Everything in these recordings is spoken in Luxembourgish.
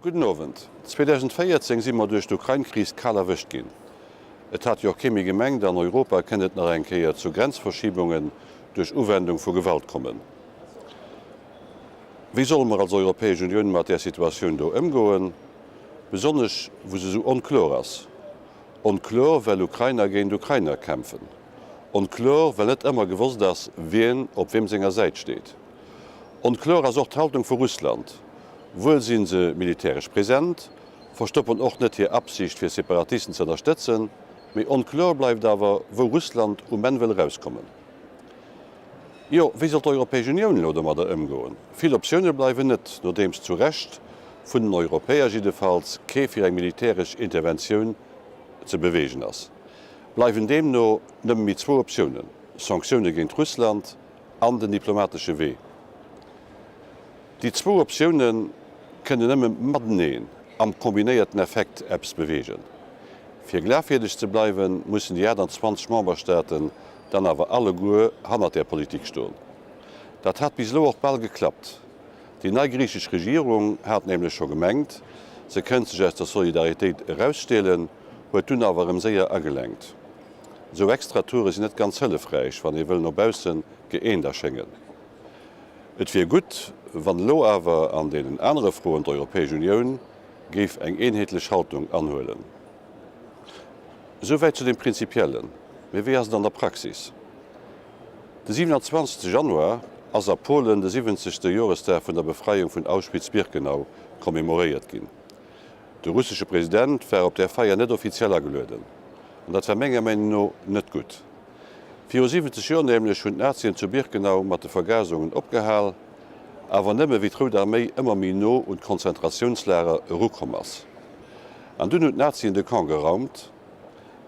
Gudden Owend. 2014 si mer duerch d'Ukrain-Kris kal erwëscht ginn. Et hat jo och kee méi gemengt, an Europa kënnt et nach eng Kéier zu Grenzverschiebungen duerch Uwendung vu Gewalt kommen. Wéi solle mer als Europäesch Unioun mat där Situatioun do ëmgoen, besonnesch wou se esou onklor ass? Onklor, well Ukrainer géint Ukrainer kämpfen. Onklor, well net ëmmer gewosst ass, wien op wiem senger Säit steet. Onklor ass och d'Haltung vu Russland. Wuel si se militäresch present, verstoppen och net hir Absicht fir Separatisten ze ënnerstëtzen, mee onklor bleift awer, wou Russland um Enn wëll erauskommen. Jo, wéi soll d'Europäesch Unioun elo domadder ëmgoen? Vill Optioune bleiwen net, nodeems zu Recht, vun den Europäer jiddefalls, kee fir eng militäresch Interventioun ze beweegen ass. Bleiwen deemno nëmme méi zwou Optiounen, Sanktioune géint Russland an den diplomatesche Wee. Déi zwou Optioune kënnen nëmme mateneen am kombinéierten Effekt eppes beweegen. Fir glafwierdeg ze bleiwen, mussen déi 28 Memberstaaten dann awer alleguer hannert där Politik stoen. Dat hat bis elo och bal geklappt. Déi nei griichesch Regierung hat nämlech scho gemengt, se kënnt sech aus der Solidaritéit erausstielen, huet dunn awer erëm séier agelenkt. Esou Extratoure sinn net ganz hëllefräich, wann ee wëll no bausse gëeent erschéngen. Et wier gutt, wann elo awer an deenen anere Froen d'Europäesch Unioun géif eng eenheetlech Haltung anhuelen. Esouwäit zu dem Prinzipiellen. Mee wéi ass et an der Praxis? De 27. Januar ass a Polen de 70. Joresdag vun der Befreiung vun Auschwitz-Birkenau commemoréiert ginn. De russesche President war op där Feier net offiziell agelueden. An dat war menger Meenung no net gutt. Viru 70 Joer nämlech hunn d'Nazien zu Birkenau mat de Vergasungen opgehal, awer nëmme wéi d'Rout Arméi ëmmer méi no un d'Konzentratiounslager erukomm ass. An dunn hunn d'Nazien de Camp geraumt.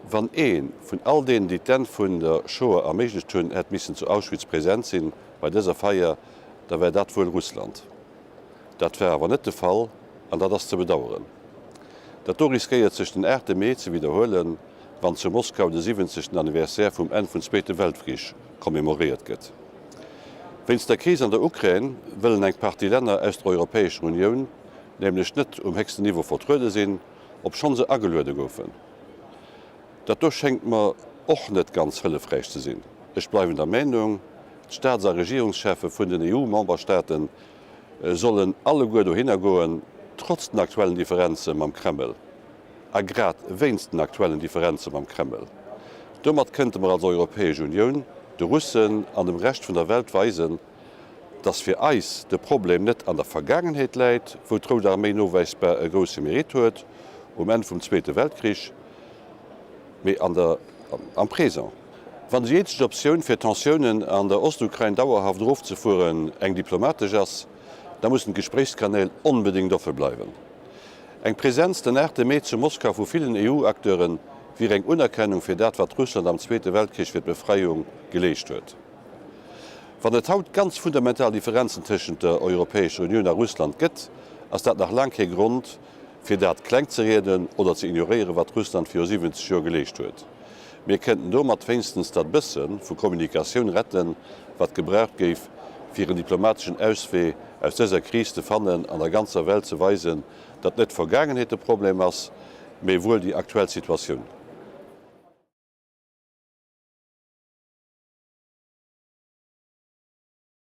Wann ee vun all deenen, déi d'Enn vun der Shoah erméiglecht hunn, hätt missen zu Auschwitz present sinn bei dëser Feier, da war dat wuel Russland. Dat war awer net de Fall an dat ass ze bedaueren. Dat do riskéiert sech den 8 Mee ze widderhuelen, wann zu Moskau de 70. Anniversaire vum Enn vum Zweete Weltkrich commemoréiert gëtt. Wéinst der Kris an der Ukrain wëllen eng Partie Länner aus der Europäescher Unioun nämlech net um héchsten Niveau vertruede sinn, obschonn se ageluede goufen. Dat do schéngt mer och net ganz hëllefräich ze sinn. Ech bleiwen der Meenung, d'Staats a Regierungscheffe vun den EU-Memberstaaten sollen alleguer dohinner goen, trotz den aktuellen Differenze mam Kreml a grad wéinst den aktuellen Differenze mam Kreml. Domat kënnte mer als Europäesch Unioun de Russen an dem Rescht vun der Welt weisen, dass fir eis de Problem net an der Vergaangenheet läit, wou d'Rout Arméi nowäisbar e grousse Mérite huet um Enn vum Zweete Weltkrich, mee an der am Présent. Wann déi eenzeg Optioun fir d'Tensiounen an der Ostukrain dauerhaft erofzefueren eng diplomatesch ass, da mussen d'Gespréichskanäl onbedéngt offe bleiwen. Eng Presenz den 8 Mee zu Moskau vu villen EU-Acteure wier eng Unerkennung fir dat wat Russland am Zweete Weltkrich fir d'Befreiung geleescht huet. Wann et haut ganz fundamental Differenzen tëschent der Europäescher Unioun a Russland gëtt, ass dat nach laang kee Grond fir dat kleng ze rieden oder ze ignoréieren, wat Russland viru 70 Joer geleescht huet. Mir kënnten domat wéinstens dat bësse vu Kommunikatioun retten, wat gebraucht géif, fir en diplomateschen Auswee aus dëser Kris ze fannen an der ganzer Welt ze weisen, datt net d'Vergaangenheet de Problem ass, mee wuel déi aktuell Situatioun.